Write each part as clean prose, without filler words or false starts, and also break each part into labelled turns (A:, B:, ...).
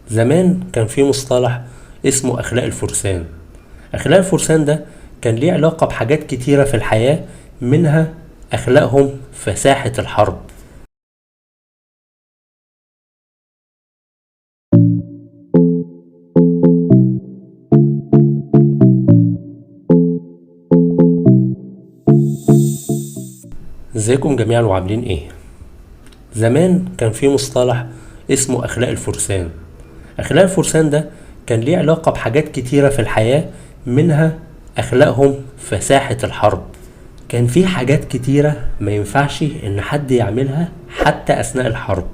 A: زمان كان في مصطلح اسمه أخلاق الفرسان. أخلاق الفرسان ده كان ليه علاقة بحاجات كتيرة في الحياة، منها أخلاقهم في ساحة الحرب. ازيكم جميعا وعاملين ايه؟ زمان كان في مصطلح اسمه أخلاق الفرسان. أخلاق الفرسان ده كان ليه علاقة بحاجات كتيرة في الحياة، منها أخلاقهم في ساحة الحرب. كان في حاجات كتيرة ما ينفعش إن حد يعملها حتى أثناء الحرب.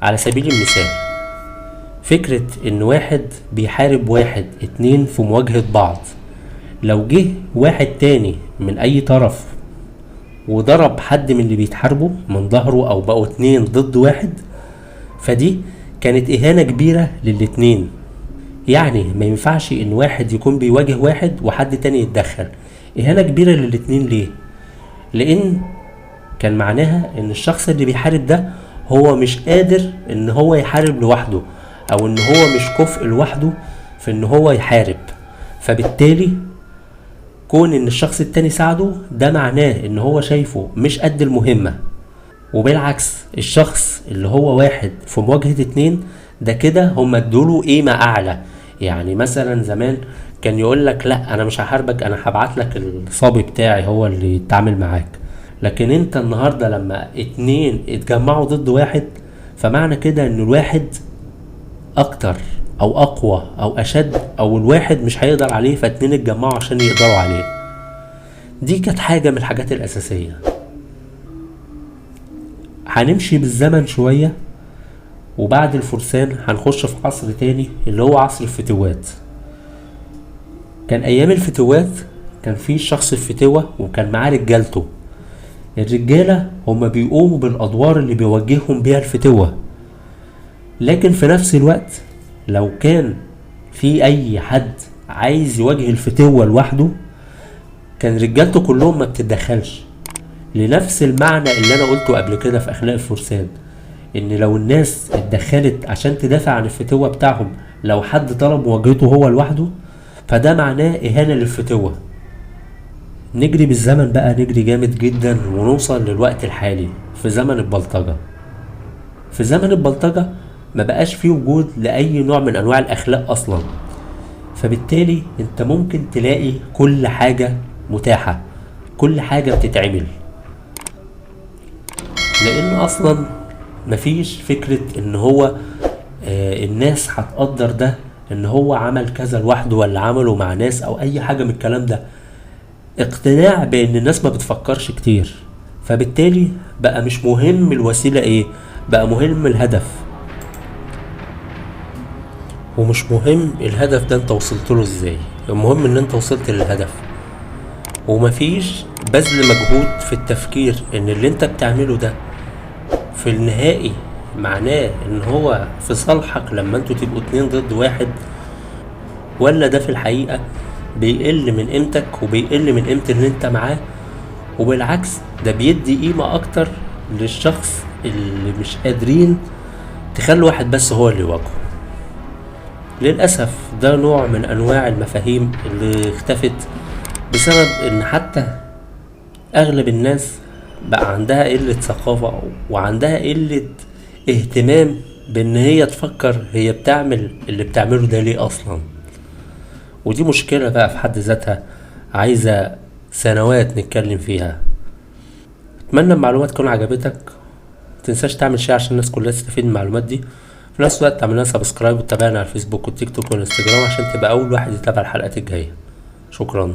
A: على سبيل المثال، فكرة إن واحد بيحارب واحد، اتنين في مواجهة بعض، لو جه واحد تاني من أي طرف وضرب حد من اللي بيتحاربوا من ظهره، أو بقوا اتنين ضد واحد، فدي كانت إهانة كبيرة للاتنين. يعني ما ينفعش إن واحد يكون بيواجه واحد وحد تاني يتدخل. إهانة كبيرة للاتنين ليه؟ لأن كان معناها إن الشخص اللي بيحارب ده هو مش قادر إن هو يحارب لوحده، أو إن هو مش كفء لوحده في إن هو يحارب. فبالتالي كون إن الشخص التاني ساعده ده معناه إن هو شايفه مش قد المهمة. وبالعكس الشخص اللي هو واحد في مواجهة اتنين ده كده هم ادوله قيمة أعلى. يعني مثلا زمان كان يقول لك لا أنا مش هحاربك، أنا هبعت لك الصبي بتاعي هو اللي يتعامل معاك. لكن انت النهاردة لما اتنين اتجمعوا ضد واحد، فمعنى كده ان الواحد اكتر او اقوى او اشد، او الواحد مش هيقدر عليه، فاتنين اتجمعوا عشان يقدروا عليه. دي كانت حاجة من الحاجات الاساسية. هنمشي بالزمن شوية، وبعد الفرسان هنخش في عصر تاني اللي هو عصر الفتوات. كان ايام الفتوات كان في شخص الفتوة وكان معاه رجالته. الرجالة هما بيقوموا بالادوار اللي بيوجههم بيها الفتوة، لكن في نفس الوقت لو كان في اي حد عايز يواجه الفتوة لوحده كان رجالته كلهم ما بتتدخلش. لنفس المعنى اللي انا قلته قبل كده في اخلاق الفرسان، ان لو الناس اتدخلت عشان تدافع عن الفتوة بتاعهم لو حد طلب مواجهته هو لوحده، فده معناه اهانة للفتوة. نجري بالزمن بقى، نجري جامد جدا ونوصل للوقت الحالي في زمن البلطجة. في زمن البلطجة ما بقاش فيه وجود لأي نوع من أنواع الأخلاق أصلا، فبالتالي أنت ممكن تلاقي كل حاجة متاحة، كل حاجة بتتعمل، لأن أصلا مفيش فكرة إن هو الناس هتقدر ده إن هو عمل كذا لوحده ولا عمله مع ناس أو أي حاجة من الكلام ده. اقتناع بإن الناس ما بتفكرش كتير، فبالتالي بقى مش مهم الوسيلة إيه، بقى مهم الهدف، ومش مهم الهدف ده انت وصلت له ازاي، المهم ان انت وصلت للهدف. ومفيش بذل مجهود في التفكير ان اللي انت بتعمله ده في النهائي معناه ان هو في صالحك لما انتوا تبقوا اتنين ضد واحد، ولا ده في الحقيقة بيقل من قيمتك وبيقل من قيمة اللي انت معاه، وبالعكس ده بيدي قيمة اكتر للشخص اللي مش قادرين تخلوا واحد بس هو اللي يواجهه. للأسف ده نوع من أنواع المفاهيم اللي اختفت بسبب إن حتى أغلب الناس بقى عندها قلة ثقافة وعندها قلة اهتمام بإن هي تفكر هي بتعمل اللي بتعمله ده ليه أصلا. ودي مشكلة بقى في حد ذاتها عايزة سنوات نتكلم فيها. أتمنى المعلومات تكون عجبتك، متنساش تعمل share عشان الناس كلها تستفيد من المعلومات دي. في نفس الوقت تعمل لنا subscribe وتتابعنا على الفيسبوك والتيك توك والانستجرام عشان تبقى أول واحد يتابع الحلقات الجاية. شكرا.